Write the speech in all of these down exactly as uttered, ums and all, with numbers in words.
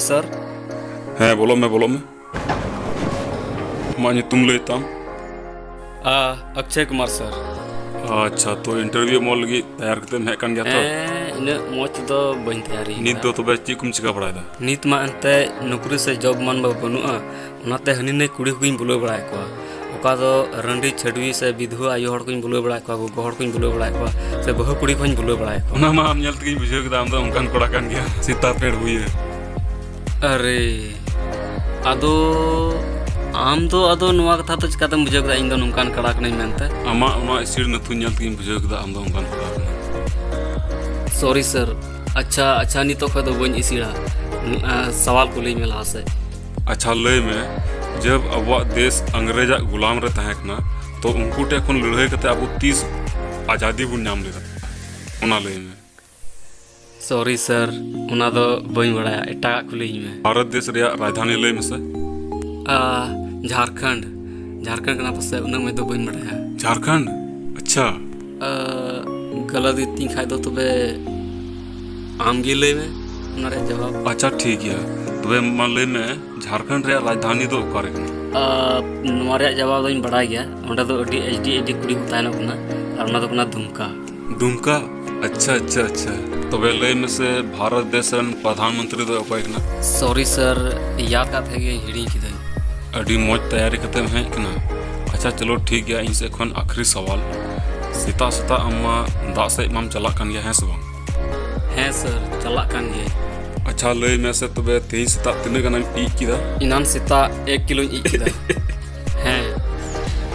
ᱥᱟᱨ᱾ ᱦᱮᱸ, ᱵᱚᱞᱚᱜ ᱢᱮ, ᱵᱚᱞᱚᱜ ᱢᱮ᱾ ᱟᱢᱟᱜ ᱧᱩᱛᱩᱢ ᱞᱟᱹᱭ ᱛᱟᱢ? ᱟ, ᱚᱠᱪᱷᱚᱭ ᱠᱩᱢᱟᱨ ᱥᱟᱨ᱾ ᱟᱪᱪᱷᱟ, ᱛᱚ ᱤᱱᱴᱟᱨᱵᱷᱤᱭᱩ ᱮᱢᱚᱜ ᱞᱟᱹᱜᱤᱫ ᱛᱮᱭᱟᱨ ᱠᱟᱛᱮᱢ ᱦᱮᱡ ᱠᱟᱱ ᱜᱮᱭᱟ ᱛᱚ? ᱦᱮᱸ, ᱤᱱᱟᱹᱜ ᱢᱚᱡᱽ ᱫᱚ ᱵᱟᱹᱧ ᱛᱮᱭᱟᱨᱤ ᱱᱤᱛ ᱠᱟᱱᱟ᱾ ᱫᱚ ᱛᱚᱵᱮ ᱪᱮᱫ ᱠᱚᱢ ᱪᱤᱠᱟ ᱵᱟᱲᱟᱭᱮᱫᱟ? ᱱᱤᱛ ᱢᱟ ᱮᱱᱛᱮ ᱱᱚᱠᱨᱤ ᱥᱮ ᱡᱚᱵ ᱢᱟᱱ ᱢᱟ ᱵᱟᱹᱱᱩᱜᱼᱟ, ᱚᱱᱟᱛᱮ ᱦᱟᱹᱱᱤ ᱱᱟᱹᱭ ᱠᱩᱲᱤ ᱠᱚᱜᱮᱧ ᱵᱩᱞᱟᱹᱣ ᱵᱟᱲᱟᱭᱮᱫ ᱠᱚᱣᱟ᱾ ᱚᱠᱟ ᱫᱚ ᱨᱟᱺᱰᱤ ᱪᱷᱟᱹᱰᱣᱤ ᱥᱮ ᱵᱤᱫᱷᱩᱣᱟᱹ ᱟᱭᱳ ᱦᱚᱲ ᱠᱚᱧ ᱵᱩᱞᱟᱹᱣ ᱵᱟᱲᱟᱭᱮᱫ ᱠᱚᱣᱟ, ᱜᱚᱜᱚ ᱦᱚᱲ ᱠᱚᱧ ᱵᱩᱞᱟᱹᱣ ᱵᱟᱲᱟᱭᱮᱫ ᱠᱚᱣᱟ, ᱥᱮ ᱵᱟᱹᱦᱩ ᱠᱩᱲᱤ ᱠᱚᱧ ᱵᱩᱞᱟᱹᱣ ᱵᱟᱲᱟᱭᱮᱫ ᱠᱚᱣᱟ᱾ ᱚᱱᱟ ᱢᱟ ᱟᱢ ᱧᱮᱞ ᱛᱮᱜᱮᱧ ᱵᱩᱡᱷᱟᱹᱣ ᱠᱮᱫᱟ, ᱟᱢ ᱫᱚ ᱚᱱᱠᱟᱱ ᱠᱚᱲᱟ ᱠᱟᱱ ᱜᱮᱭᱟ, ᱥᱮᱛᱟ ᱯᱮᱲ ᱦᱩᱭᱟᱹ᱾ ᱟᱨᱮ, ᱟᱫᱚ ᱟᱢ ᱫᱚ ᱟᱫᱚ ᱱᱚᱣᱟ ᱠᱟᱛᱷᱟ ᱫᱚ ᱪᱤᱠᱟᱛᱮᱢ ᱵᱩᱡᱷᱟᱹᱣ ᱠᱮᱫᱟ ᱤᱧ ᱫᱚ ᱱᱚᱝᱠᱟᱱ ᱠᱚᱲᱟ ᱠᱟᱹᱱᱟᱹᱧ ᱢᱮᱱᱛᱮ? ᱟᱢᱟᱜ ᱚᱱᱟ ᱤᱥᱤᱲ ᱱᱟᱹᱛᱷᱩ ᱧᱮᱞ ᱛᱮᱜᱮᱧ ᱵᱩᱡᱷᱟᱹᱣ ᱠᱮᱫᱟ ᱟᱢ ᱫᱚ ᱚᱱᱠᱟᱱ ᱠᱚᱲᱟ ᱠᱟᱱᱟᱢ᱾ ᱥᱚᱨᱤ ᱥᱟᱨ, ᱟᱪᱪᱷᱟ, ᱟᱪᱪᱷᱟ, ᱱᱤᱛᱚᱜ ᱠᱷᱚᱱ ᱫᱚ ᱵᱟᱹᱧ ᱤᱥᱤᱲᱟ᱾ ᱱᱚ-, ᱟ, ᱥᱟᱣᱟᱞ ᱠᱚ ᱞᱟᱹᱭ ᱢᱮ ᱞᱟᱦᱟ ᱥᱮᱫ᱾ ᱟᱪᱪᱷᱟ, ᱞᱟᱹᱭ ᱢᱮ, ᱡᱟᱵ ᱟᱵᱚᱣᱟᱜ ᱫᱮᱥ ᱟᱝᱨᱮᱡᱟᱜ ᱜᱩᱞᱟᱢ ᱨᱮ ᱛᱟᱦᱮᱸ ᱠᱟᱱᱟ, ᱛᱚ ᱩᱱᱠᱩ ᱴᱷᱮᱱ ᱠᱷᱚᱱ ᱞᱟᱹᱲᱦᱟᱹᱭ ᱠᱟᱛᱮ ᱟᱵᱚ ᱛᱤᱥ ᱟᱡᱟᱫᱤ ᱵᱚᱱ ᱧᱟᱢ ᱞᱮᱫᱟ? ᱚᱱᱟ ᱞᱟᱹᱭ ᱢᱮ᱾ ᱥᱚᱨᱤ ᱥᱟᱨ, ᱚᱱᱟ ᱫᱚ ᱵᱟᱹᱧ ᱵᱟᱲᱟᱭᱟ, ᱮᱴᱟᱜᱟᱜ ᱠᱩᱞᱤᱭᱤᱧ ᱢᱮ᱾ ᱵᱷᱟᱨᱚᱛ ᱫᱮᱥ ᱨᱮᱭᱟᱜ ᱨᱟᱡᱽᱫᱷᱟᱱᱤ ᱞᱟᱹᱭ ᱢᱮᱥᱮ᱾ ᱟ, ᱡᱷᱟᱲᱠᱷᱚᱸᱰ᱾ ᱡᱷᱟᱲᱠᱷᱚᱸᱰ ᱠᱟᱱᱟ ᱯᱟᱥᱮ, ᱩᱱᱟᱹᱜ ᱢᱚᱡᱽ ᱫᱚ ᱵᱟᱹᱧ ᱵᱟᱲᱟᱭᱟ᱾ ᱡᱷᱟᱲᱠᱷᱚᱸᱰ? ᱟᱪᱪᱷᱟ᱾ ᱟ, ᱜᱟᱞᱟᱛ ᱜᱮᱛᱤᱧ ᱠᱷᱟᱡ ᱫᱚ ᱛᱚᱵᱮ ᱟᱢ ᱜᱮ ᱞᱟᱹᱭ ᱢᱮ ᱚᱱᱟ ᱨᱮᱭᱟᱜ ᱡᱟᱵᱟᱵ᱾ ᱟᱪᱪᱷᱟ, ᱴᱷᱤᱠ ᱜᱮᱭᱟ, ᱛᱚᱵᱮ ᱢᱟ ᱞᱟᱹᱭ ᱢᱮ, ᱡᱷᱟᱲᱠᱷᱚᱸᱰ ᱨᱮᱭᱟᱜ ᱨᱟᱡᱽᱫᱷᱟᱱᱤ ᱫᱚ ᱚᱠᱟᱨᱮ ᱠᱟᱱᱟ? ᱟ, ᱱᱚᱣᱟ ᱨᱮᱭᱟᱜ ᱡᱟᱵᱟᱵ ᱫᱚᱧ ᱵᱟᱲᱟᱭ ᱜᱮᱭᱟ, ᱚᱸᱰᱮ ᱫᱚ ᱟᱹᱰᱤ ᱮᱪ ᱰᱤ ᱮᱪ ᱰᱤ ᱠᱩᱲᱤ ᱠᱚ ᱛᱟᱦᱮᱱᱚᱜ ᱠᱟᱱᱟ, ᱟᱨ ᱚᱱᱟ ᱫᱚ ᱠᱟᱱᱟ ᱫᱩᱢᱠᱟ᱾ ᱫᱩᱢᱠᱟ? ᱟᱪᱪᱷᱟ, ᱟᱪᱪᱷᱟ, ᱟᱪᱪᱷᱟ᱾ ᱛᱚᱵᱮ ᱞᱟᱹᱭ ᱢᱮᱥᱮ, ᱵᱷᱟᱨᱚᱛ ᱫᱮᱥ ᱨᱮᱱ ᱯᱨᱚᱫᱷᱟᱱ ᱢᱚᱱᱛᱨᱤ ᱫᱚ ᱚᱠᱚᱭ ᱠᱟᱱᱟ? ᱥᱚᱨᱤ ᱥᱟᱨ, ᱭᱟᱫ ᱠᱟᱛᱮ ᱜᱮ ᱦᱤᱲᱤᱧ ᱠᱤᱫᱟᱹᱧ᱾ ᱟᱹᱰᱤ ᱢᱚᱡᱽ ᱛᱮᱭᱟᱨᱤ ᱠᱟᱛᱮᱢ ᱦᱮᱡ ᱠᱟᱱᱟ᱾ ᱟᱪᱪᱷᱟ, ᱪᱚᱞᱚ ᱴᱷᱤᱠ ᱜᱮᱭᱟ, ᱤᱧ ᱥᱮᱫ ᱠᱷᱚᱱ ᱟᱠᱷᱨᱤ ᱥᱟᱣᱟᱞ᱾ ᱥᱮᱛᱟᱜ ᱥᱮᱛᱟᱜ ᱟᱢ ᱢᱟ ᱫᱟᱜ ᱥᱮᱫ ᱢᱟᱢ ᱪᱟᱞᱟᱜ ᱠᱟᱱ ᱜᱮᱭᱟ, ᱦᱮᱸ ᱥᱮ ᱵᱟᱝ? ᱦᱮᱸ ᱥᱟᱨ, ᱪᱟᱞᱟᱜ ᱠᱟᱱ ᱜᱤᱭᱟᱹᱧ᱾ ᱟᱪᱪᱷᱟ, ᱞᱟᱹᱭ ᱢᱮᱥᱮ ᱛᱚᱵᱮ, ᱛᱮᱦᱮᱧ ᱥᱮᱛᱟᱜ ᱛᱤᱱᱟᱹᱜ ᱜᱟᱱᱮᱢ ᱤᱡ ᱠᱮᱫᱟ? ᱮᱱᱟᱱ ᱥᱮᱛᱟᱜ ᱮᱠ ᱠᱤᱞᱳᱧ ᱤᱡ ᱠᱮᱫᱟ᱾ ᱦᱮᱸ᱾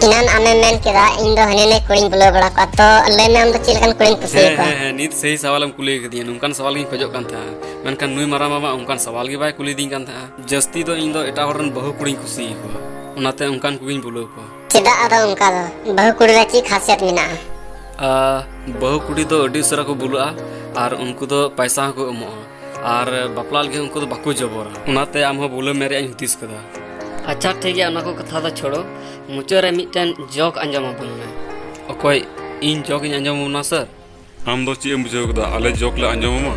ᱮᱱᱟᱱ ᱟᱢᱮᱢ ᱢᱮᱱ ᱠᱮᱫᱟ, "ᱤᱧ ᱫᱚ ᱦᱟᱹᱱᱤ ᱱᱟᱹᱭ ᱠᱩᱲᱤᱧ ᱵᱩᱞᱟᱹᱣ ᱵᱟᱲᱟ ᱠᱚᱣᱟ", ᱛᱚ ᱞᱟᱹᱭ ᱢᱮ, ᱟᱢ ᱫᱚ ᱪᱮᱫ ᱞᱮᱠᱟᱱ ᱠᱩᱲᱤᱢ ᱠᱩᱥᱤᱭᱟᱠᱚᱣᱟ? ᱦᱮᱸ, ᱦᱮᱸ, ᱱᱤᱛ ᱥᱟᱹᱦᱤ ᱥᱟᱣᱟᱞᱮᱢ ᱠᱩᱞᱤ ᱠᱟᱫᱤᱧᱟ᱾ ᱱᱚᱝᱠᱟᱱ ᱥᱟᱣᱟᱞ ᱜᱤᱧ ᱠᱷᱚᱡᱚᱜ ᱠᱟᱱ ᱛᱟᱦᱮᱸᱫ, ᱢᱮᱱᱠᱷᱟᱱ ᱱᱩᱭ ᱢᱟᱨᱟᱝ ᱢᱟᱢᱟ ᱚᱱᱠᱟᱱ ᱥᱟᱣᱟᱞ ᱜᱮ ᱵᱟᱭ ᱠᱩᱞᱤᱭᱤᱫᱤᱧ ᱠᱟᱱ ᱛᱟᱦᱮᱸᱫᱼᱟ᱾ ᱡᱟᱹᱥᱛᱤ ᱫᱚ ᱤᱧ ᱫᱚ ᱮᱴᱟᱜ ᱦᱚᱲ ᱨᱮᱱ ᱵᱟᱹᱦᱩ ᱠᱩᱲᱤᱧ ᱠᱩᱥᱤᱭᱟᱠᱚᱣᱟ, ᱚᱱᱟᱛᱮ ᱚᱱᱠᱟᱱ ᱠᱚᱜᱤᱧ ᱵᱩᱞᱟᱹᱣ ᱠᱚᱣᱟ᱾ ᱪᱮᱫᱟᱜ ᱟᱫᱚ ᱚᱱᱠᱟ ᱫᱚ? ᱵᱟᱹᱦᱩ ᱠᱩᱲᱤ ᱨᱮ ᱪᱮᱫ ᱠᱷᱟᱥᱤᱭᱟᱛ ᱢᱮᱱᱟᱜᱼᱟ? ᱟ, ᱵᱟᱹᱦᱩ ᱠᱩᱲᱤ ᱫᱚ ᱟᱹᱰᱤ ᱩᱥᱟᱹᱨᱟ ᱠᱚ ᱵᱩᱞᱟᱹᱜᱼᱟ ᱟᱨ ᱩᱱᱠᱩ ᱫᱚ ᱯᱟᱭᱥᱟ ᱦᱚᱸᱠᱚ ᱮᱢᱚᱜᱼᱟ ᱟᱨ ᱵᱟᱯᱞᱟ ᱞᱟᱹᱜᱤᱫ ᱩᱱᱠᱩ ᱫᱚ ᱵᱟᱠᱚ ᱡᱚᱵᱚᱨᱟ, ᱚᱱᱟᱛᱮ ᱟᱢ ᱦᱚᱸ ᱵᱩᱞᱟᱹᱣ ᱢᱮ ᱨᱮᱭᱟᱜ ᱤᱧ ᱦᱩᱫᱤᱥ ᱠᱟᱫᱟ᱾ ᱟᱪᱪᱷᱟ, ᱴᱷᱤᱠ ᱜᱮᱭᱟ, ᱚᱱᱟ ᱠᱚ ᱠᱟᱛᱷᱟ ᱫᱚ ᱪᱷᱚᱲᱚ᱾ ᱢᱩᱪᱟᱹᱫ ᱨᱮ ᱢᱤᱫᱴᱮᱱ ᱡᱳᱠ ᱟᱸᱡᱚᱢ ᱟᱵᱚᱱ ᱢᱮ᱾ ᱚᱠᱚᱭ, ᱤᱧ ᱡᱳᱠ ᱤᱧ ᱟᱸᱡᱚᱢ ᱟᱵᱚᱱᱟ, ᱥᱟᱨ? ᱟᱢ ᱫᱚ ᱪᱮᱫ ᱮᱢ ᱵᱩᱡᱷᱟᱹᱣ ᱠᱮᱫᱟ? ᱟᱞᱮ ᱡᱳᱠ ᱞᱮ ᱟᱸᱡᱚᱢ ᱟᱢᱟ?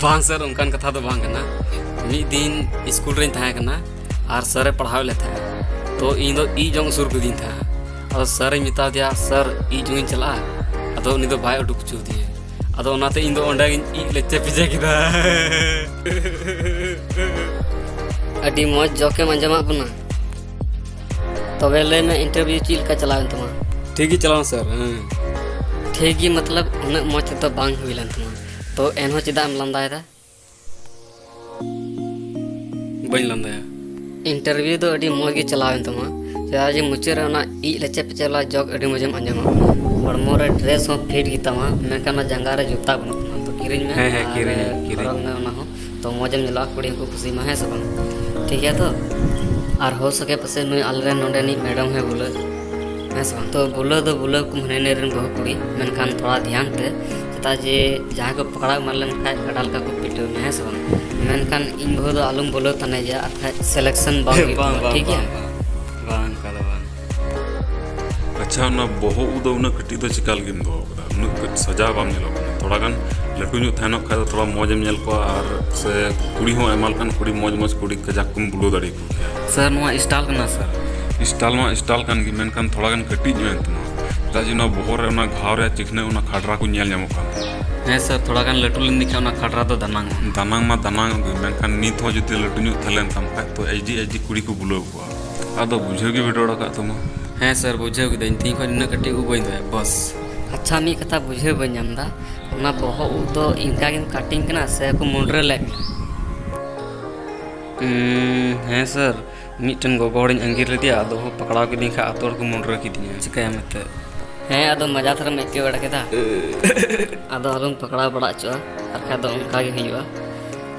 ᱵᱟᱝ ᱥᱟᱨ, ᱚᱱᱠᱟᱱ ᱠᱟᱛᱷᱟ ᱫᱚ ᱵᱟᱝ ᱠᱟᱱᱟ᱾ ᱢᱤᱫ ᱫᱤᱱ ᱥᱠᱩᱞ ᱨᱮᱧ ᱛᱟᱦᱮᱸ ᱠᱟᱱᱟ ᱟᱨ ᱥᱟᱨᱮ ᱯᱟᱲᱦᱟᱣ ᱞᱮᱫ ᱛᱟᱦᱮᱸᱫ, ᱛᱚ ᱤᱧ ᱫᱚ ᱤᱡ ᱡᱚᱝ ᱥᱩᱨ ᱠᱤᱫᱤᱧ ᱛᱟᱦᱮᱸᱫ᱾ ᱟᱫᱚ ᱥᱟᱨᱤᱧ ᱢᱮᱛᱟ ᱫᱮᱭᱟ, "ᱥᱟᱨ, ᱤᱡ ᱡᱚᱝ ᱤᱧ ᱪᱟᱞᱟᱜᱼᱟ", ᱟᱫᱚ ᱩᱱᱤ ᱫᱚ ᱵᱟᱭ ᱩᱰᱩᱠ ᱦᱚᱪᱚ ᱟᱫᱤᱧᱟ᱾ ᱟᱫᱚ ᱚᱱᱟᱛᱮ ᱤᱧ ᱫᱚ ᱚᱸᱰᱮ ᱜᱤᱧ ᱤᱡ ᱞᱮᱪᱮ ᱯᱮᱪᱮ ᱠᱮᱫᱟ᱾ ᱟᱹᱰᱤ ᱢᱚᱡᱽ ᱡᱚᱠᱮᱢ ᱟᱸᱡᱚᱢᱟᱜ ᱵᱚᱱᱟ᱾ ᱛᱚᱵᱮ ᱞᱟᱹᱭ ᱢᱮ, ᱤᱱᱴᱟᱨᱵᱷᱤᱭᱩ ᱪᱮᱫ ᱞᱮᱠᱟ ᱪᱟᱞᱟᱣᱮᱱ ᱛᱟᱢᱟ? ᱴᱷᱤᱠ ᱜᱮ ᱪᱟᱞᱟᱣᱱᱟ ᱥᱟᱨ, ᱦᱮᱸ᱾ ᱴᱷᱤᱠ ᱜᱮ ᱢᱚᱛᱞᱚᱵ ᱩᱱᱟᱹᱜ ᱢᱚᱡᱽ ᱛᱮᱫᱚ ᱵᱟᱝ ᱦᱩᱭ ᱞᱮᱱ ᱛᱟᱢᱟ, ᱛᱚ ᱮᱱᱦᱚᱸ ᱪᱮᱫᱟᱜ ᱮᱢ ᱞᱟᱸᱫᱟᱭᱮᱫᱟ? ᱵᱟᱹᱧ ᱞᱟᱸᱫᱟᱭᱟ᱾ ᱤᱱᱴᱟᱨᱵᱷᱤᱭᱩ ᱫᱚ ᱟᱹᱰᱤ ᱢᱚᱡᱽ ᱜᱮ ᱪᱟᱞᱟᱣᱮᱱ ᱛᱟᱢᱟ, ᱪᱮᱫᱟᱜ ᱡᱮ ᱢᱩᱪᱟᱹᱫ ᱨᱮ ᱚᱱᱟ ᱤᱡ ᱞᱮᱪᱮ ᱯᱮᱪᱮ ᱵᱟᱞᱟ ᱡᱚᱠ ᱟᱹᱰᱤ ᱢᱚᱡᱮᱢ ᱟᱸᱡᱚᱢᱟ᱾ ᱦᱚᱲᱢᱚ ᱨᱮ ᱰᱨᱮᱥ ᱦᱚᱸ ᱯᱷᱤᱴ ᱜᱮᱛᱟᱢᱟ, ᱢᱮᱱᱠᱷᱟᱱ ᱚᱱᱟ ᱡᱟᱸᱜᱟ ᱨᱮ ᱡᱩᱛᱟ ᱵᱟᱹᱱᱩᱜ ᱛᱟᱢᱟ, ᱛᱚ ᱠᱤᱨᱤᱧ ᱢᱮ᱾ ᱦᱮᱸ, ᱦᱮᱸ, ᱟᱨ ᱠᱤᱨᱤᱧ, ᱠᱤᱨᱤᱧ᱾ ᱦᱚᱨᱚᱜ ᱢᱮ ᱚᱱᱟ ᱦᱚᱸ, ᱛᱚ ᱢᱚᱡᱮᱢ ᱧᱮᱞᱚᱜᱼᱟ, ᱠᱩᱲᱤ ᱦᱚᱸᱠᱚ ᱠᱩᱥᱤ ᱢᱟ, ᱦᱮᱸ ᱥᱮ ᱵᱟᱝ? ᱴᱷᱤᱠ ᱜᱮᱭᱟ ᱛᱚ? ᱟᱨ ᱦᱳ ᱥᱚᱠᱮ ᱯᱟᱥᱮ ᱱᱩᱭ ᱟᱞᱮᱨᱮᱱ ᱱᱚᱰᱮ ᱨᱤᱱᱤᱡ ᱢᱮᱰᱟᱢ ᱦᱚᱸᱭ ᱵᱩᱞᱟᱹ, ᱦᱮᱸ ᱥᱮ ᱵᱟᱝ? ᱛᱚ ᱵᱩᱞᱟᱹ ᱫᱚ ᱵᱩᱞᱟᱹ ᱠᱚ ᱦᱟᱱᱮ ᱱᱮ ᱨᱮᱱ ᱵᱟᱹᱦᱩ ᱠᱩᱲᱤ, ᱢᱮᱱᱠᱷᱟᱱ ᱛᱷᱚᱲᱟ ᱫᱷᱮᱭᱟᱱ ᱛᱮ, ᱪᱮᱫᱟᱜ ᱡᱮ ᱡᱟᱦᱟᱸᱭ ᱠᱚ ᱯᱟᱠᱲᱟᱣ ᱮᱢᱟᱱ ᱞᱮᱱᱠᱷᱟᱡ ᱠᱟᱰᱟ ᱞᱮᱠᱟ ᱠᱚ ᱯᱤᱴᱟᱹᱣ ᱢᱮᱭᱟ, ᱦᱮᱸ ᱥᱮ ᱵᱟᱝ? ᱢᱮᱱᱠᱷᱟᱱ ᱤᱧ ᱵᱟᱹᱦᱩ ᱫᱚ ᱟᱞᱚᱢ ᱵᱩᱞᱟᱹᱣ ᱛᱟᱱᱮ ᱜᱮᱭᱟ, ᱟᱨᱠᱷᱟᱡ ᱥᱤᱞᱮᱠᱥᱚᱱ ᱵᱟᱝ ᱦᱩᱭᱩᱜ ᱵᱟᱝ, ᱛᱟᱢᱟ, ᱵᱟᱝ, ᱴᱷᱤᱠ ᱜᱮᱭᱟ? ᱵᱟᱝ, ᱵᱟᱝ᱾ ᱵᱟᱝ, ᱚᱱᱠᱟ ᱫᱚ ᱵᱟᱝ᱾ ᱟᱪᱪᱷᱟ, ᱚᱱᱟ ᱵᱚᱦᱚᱜ ᱩᱵ ᱫᱚ ᱩᱱᱟᱹᱜ ᱠᱟᱹᱴᱤᱡ ᱫᱚ ᱪᱮᱠᱟ ᱞᱟᱹᱜᱤᱫ ᱮᱢ ᱫᱚᱦᱚ ᱠᱟᱫᱟ? ᱩᱱᱟᱹᱜ ᱠᱟᱹᱡ ᱥᱟᱡᱟᱣ ᱵᱟᱢ ᱧᱮᱞᱚᱜ ᱠᱟᱱᱟ᱾ ᱛᱷᱚᱲᱟ ᱜᱟᱱ ᱞᱟᱹᱴᱩ ᱧᱚᱜ ᱛᱟᱦᱮᱱᱚᱜ ᱠᱷᱟᱡ ᱫᱚ ᱛᱷᱚᱲᱟ ᱢᱚᱡᱽ ᱮᱢ ᱧᱮᱞ ᱠᱚᱜᱼᱟ, ᱟᱨ ᱥᱮ ᱠᱩᱲᱤ ᱦᱚᱸ ᱟᱭᱢᱟ ᱞᱮᱠᱟᱱ ᱠᱩᱲᱤ ᱢᱚᱡᱽ ᱢᱚᱡᱽ ᱠᱩᱲᱤ ᱠᱟᱡᱟᱠ ᱠᱚᱢ ᱵᱩᱞᱟᱹᱣ ᱫᱟᱲᱮ ᱟᱠᱚ ᱠᱮᱭᱟ᱾ ᱥᱟᱨ, ᱱᱚᱣᱟ style ᱠᱟᱱᱟ ᱥᱟᱨ᱾ Style ᱢᱟ style ᱠᱟᱱ ᱜᱮ, ᱢᱮᱱᱠᱷᱟᱱ ᱛᱷᱚᱲᱟ ᱜᱟᱱ ᱠᱟᱹᱴᱤᱡ ᱧᱚᱜ ᱮᱱ ᱛᱟᱢᱟ᱾ ᱪᱮᱫᱟᱜ ᱡᱮ ᱱᱚᱣᱟ ᱵᱚᱦᱚᱜ ᱨᱮ ᱚᱱᱟ ᱜᱷᱟᱣ ᱨᱮᱭᱟᱜ ᱪᱤᱠᱷᱱᱟᱹ, ᱚᱱᱟ ᱠᱷᱟᱰᱨᱟ ᱠᱚ ᱧᱮᱞ ᱧᱟᱢᱚᱜ ᱠᱟᱱ ᱛᱟᱢᱟ᱾ ᱦᱮᱸ ᱥᱟᱨ, ᱛᱷᱚᱲᱟ ᱜᱟᱱ ᱞᱟᱹᱴᱩ ᱞᱮᱱ ᱠᱷᱟᱱ ᱚᱱᱟ ᱠᱷᱟᱰᱨᱟ ᱫᱚ ᱫᱟᱱᱟᱝ ᱚᱜᱼᱟ᱾ ᱫᱟᱱᱟᱝ ᱢᱟ ᱫᱟᱱᱟᱝ ᱚᱜ ᱜᱮ, ᱢᱮᱱᱠᱷᱟᱱ ᱱᱤᱛ ᱦᱚᱸ ᱡᱩᱫᱤ ᱞᱟᱹᱴᱩ ᱧᱚᱜ ᱛᱟᱦᱮᱸ ᱞᱮᱱ ᱛᱟᱢ ᱠᱷᱟᱡ ᱛᱚ HD HD ᱠᱩᱲᱤ ᱠᱚ ᱵᱩᱞᱟᱹᱣ ᱠᱚᱣᱟ᱾ ᱟᱫᱚ ᱵᱩᱡᱷᱟᱹᱣ ᱜᱮ ᱵᱷᱤᱰᱤᱭᱳ ᱨᱟᱠᱟᱵ ᱛᱟᱢᱟ᱾ ᱦᱮᱸ ᱥᱟᱨ, ᱵᱩᱡᱷᱟᱹᱣ ᱠᱤᱫᱟᱹᱧ, ᱛᱤᱦᱤᱧ ᱠᱷᱚᱱ ᱱᱤᱱᱟᱹᱜ ᱠᱟᱹᱴᱤᱡ ᱩᱵ ᱵᱟᱹᱧ ᱫᱚᱦᱚᱭᱟ, ᱵᱚᱥ᱾ ᱟᱪᱪᱷᱟ, ᱢᱤᱫ ᱠᱟᱛᱷᱟ ᱵᱩᱡᱷᱟᱹᱣ ᱵᱟᱹᱧ ᱧᱟᱢ ᱮᱫᱟ, ᱚᱱᱟ ᱵᱚᱦᱚᱜ ᱩᱵ ᱫᱚ ᱤᱱᱠᱟ ᱜᱮᱢ ᱠᱟᱴᱤᱝ ᱠᱟᱱᱟ ᱥᱮ ᱠᱚ ᱢᱩᱰᱨᱟᱹ ᱞᱮᱫ ᱢᱮᱭᱟ? ᱩᱸ, ᱦᱮᱸ ᱥᱟᱨ, ᱢᱤᱫᱴᱮᱱ ᱜᱚᱜᱚ ᱦᱚᱲᱤᱧ ᱟᱸᱜᱤᱨ ᱞᱮᱫᱮᱭᱟ, ᱟᱫᱚ ᱯᱟᱠᱲᱟᱣ ᱠᱤᱫᱤᱧ ᱠᱷᱟᱡ ᱟᱛᱳ ᱦᱚᱲ ᱠᱚ ᱢᱩᱰᱨᱟᱹ ᱠᱤᱫᱤᱧᱟ, ᱪᱤᱠᱟᱹᱭᱟᱢ ᱮᱱᱛᱮᱫ? ᱦᱮᱸ, ᱟᱫᱚ ᱢᱟᱡᱟ ᱫᱷᱟᱨᱟᱢ ᱟᱹᱭᱠᱟᱹᱣ ᱵᱟᱲᱟ ᱠᱮᱫᱟ? ᱟᱫᱚ ᱟᱞᱚᱢ ᱯᱟᱠᱲᱟᱣ ᱵᱟᱲᱟ ᱦᱚᱪᱚᱜᱼᱟ, ᱟᱨ ᱠᱷᱟᱡ ᱫᱚ ᱚᱱᱠᱟ ᱜᱮ ᱦᱩᱭᱩᱜᱼᱟ᱾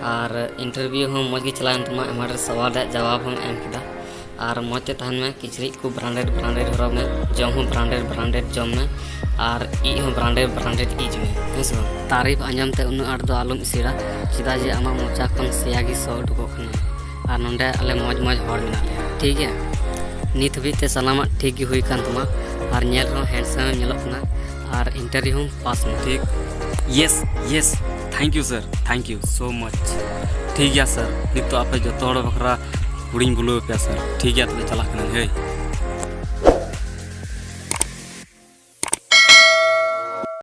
ᱟᱨ ᱤᱱᱴᱟᱨᱵᱷᱤᱭᱩ ᱦᱚᱸ ᱢᱚᱡᱽ ᱜᱮ ᱪᱟᱞᱟᱣᱮᱱ ᱛᱟᱢᱟ, ᱟᱭᱢᱟ ᱰᱷᱮᱨ ᱥᱟᱣᱟᱞ ᱨᱮᱭᱟᱜ ᱡᱟᱣᱟᱵ ᱦᱚᱸᱢ ᱮᱢ ᱠᱮᱫᱟ᱾ ᱟᱨ ᱢᱚᱡᱽ ᱛᱮ ᱛᱟᱦᱮᱱ ᱢᱮ, ᱠᱤᱪᱨᱤᱡ ᱠᱚ branded branded ᱦᱚᱨᱚᱜ ᱢᱮ, ᱡᱚᱢ ᱦᱚᱸ branded branded ᱡᱚᱢ ᱢᱮ, ᱟᱨ ᱤᱡ ᱦᱚᱸ branded branded ᱤᱡ ᱢᱮ, ᱦᱮᱸ ᱥᱮ ᱵᱟᱝ? ᱛᱟᱨᱤᱯ ᱟᱸᱡᱚᱢ ᱛᱮ ᱩᱱᱟᱹᱜ ᱟᱸᱴ ᱫᱚ ᱟᱞᱚᱢ ᱤᱥᱤᱲᱟ, ᱪᱮᱫᱟᱜ ᱡᱮ ᱟᱢᱟᱜ ᱢᱚᱪᱟ ᱠᱷᱚᱱ ᱥᱮᱭᱟ ᱜᱮ ᱥᱚ ᱩᱰᱩᱠᱚᱜ ᱠᱟᱱᱟ᱾ ᱟᱨ ᱱᱚᱰᱮ ᱟᱞᱮ ᱢᱚᱡᱽ ᱢᱚᱡᱽ ᱦᱚᱲ ᱢᱮᱱᱟᱜ ᱞᱮᱭᱟ, ᱴᱷᱤᱠ ᱜᱮᱭᱟ? ᱱᱤᱛ ᱦᱟᱹᱵᱤᱡ ᱛᱮ ᱥᱟᱱᱟᱢᱟᱜ ᱴᱷᱤᱠ ᱜᱮ ᱦᱩᱭ ᱠᱟᱱ ᱛᱟᱢᱟ, ᱟᱨ ᱧᱮᱞ ᱨᱮᱦᱚᱸ handsome ᱮᱢ ᱧᱮᱞᱚᱜ ᱠᱟᱱᱟ, ᱟᱨ ᱤᱱᱴᱟᱨᱵᱷᱤᱭᱩ ᱦᱚᱸᱢ ᱯᱟᱥ ᱮᱱᱟ᱾ ᱴᱷᱤᱠ᱾ Yes, yes᱾ Thank you sir, thank you so much. ᱴᱷᱤᱠ ᱜᱮᱭᱟ ᱥᱟᱨ, ᱱᱤᱛᱚᱜ ᱟᱯᱮ ᱡᱚᱛᱚ ᱦᱚᱲ ᱵᱟᱠᱷᱨᱟ ᱦᱩᱲᱩᱧ ᱵᱩᱞᱟᱹᱣ ᱟᱯᱮᱭᱟ ᱥᱟᱨ᱾ ᱴᱷᱤᱠ ᱜᱮᱭᱟ, ᱛᱚᱵᱮ ᱪᱟᱞᱟᱜ ᱠᱟᱹᱱᱟᱹᱧ᱾ ᱦᱳᱭ᱾